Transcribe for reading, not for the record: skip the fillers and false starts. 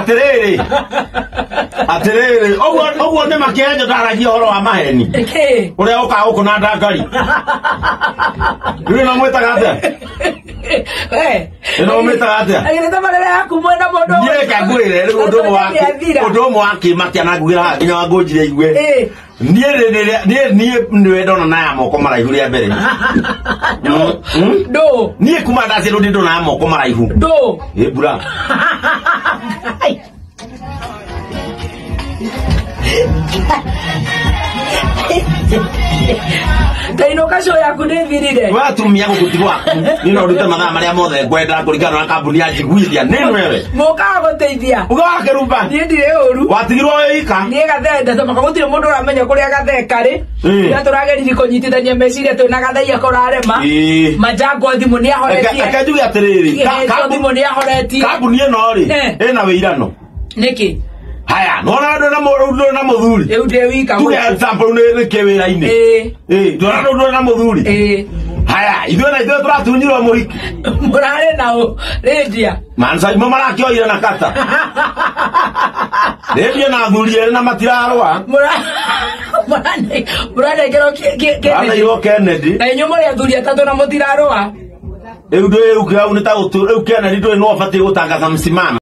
Atĩrĩrĩ, atĩrĩrĩ, ũguo nĩ makĩenjo ndaragia ũhoro wa maheni. Ĩkĩ? Ũrĩa ũkaga gũkũ na ndangari. Rĩu ĩno mwĩtaga atĩa? We. Ĩno mwĩtaga atĩa? Agĩrĩte marĩra yaku mwena mũndũ. Niĩ reke ngwĩre rĩu ũndũ ũmwe wa Nĩathira. ũndũ ũmwe wa kĩmakia na ngugĩra haha nginya Wangũnjiri aigue. Ĩ. Niĩ rĩrĩa niĩ nĩwe ndona na ya moko maraihu rĩa mbere. Ndũ. Niĩ kuma ndaciarwo ndĩ ndona ya moko maraihu. Ndũ. Ĩ mbura. Tainũka show yaku nĩ thirire. We atumia gũkũ ti gwaku. Niĩ no ndute mathaa marĩa mothe ngwenda kũringana na kambuni ya njiguithia. Nĩ wewe. Mũkaga gũteithia. Uga wa kĩrumba. Niĩ ndirĩ ũru. Watigirwo wĩ ika. Niĩ gathee ndatũmaka gũtirĩ mũndũ ũramenya kũrĩa gathee karĩ. Ĩ. Ira tũrageririe kũnyitithania meciria twĩna gathaiya kũrarema. Ĩ. Manjangwa thimũ nĩ ahoretie. Reke njuge atĩrĩrĩ. Kĩheo thimũ nĩ ahoretie. Kambuni ĩno rĩ Eh. ĩna wĩirano. Nĩkĩ? Haya, nona ndå na ndå na mũthuri. Rĩu ndĩ wika Tuge gũkũ. example nĩ nĩ kĩ wĩra-inĩ. Ĩ. Ĩ, ndona ndå na mũthuri. Ĩ. Haya, ithuĩ na ithuĩ tũratunyirwo mũhiki. Mũrarĩ nao rĩndia. Mansa imo marakĩoire na kata. Rĩndia na athuri erĩ na matirarũa. Mũranengerwo Aneirwo Kennedy. na inyuĩ mũrĩ athuri atatũ na mũtirarũa. Rĩu ndũ rĩu kĩau nĩ ta gũtũ rĩu Kennedy ndũĩ no ũbatiĩ gũtangatha msimamo.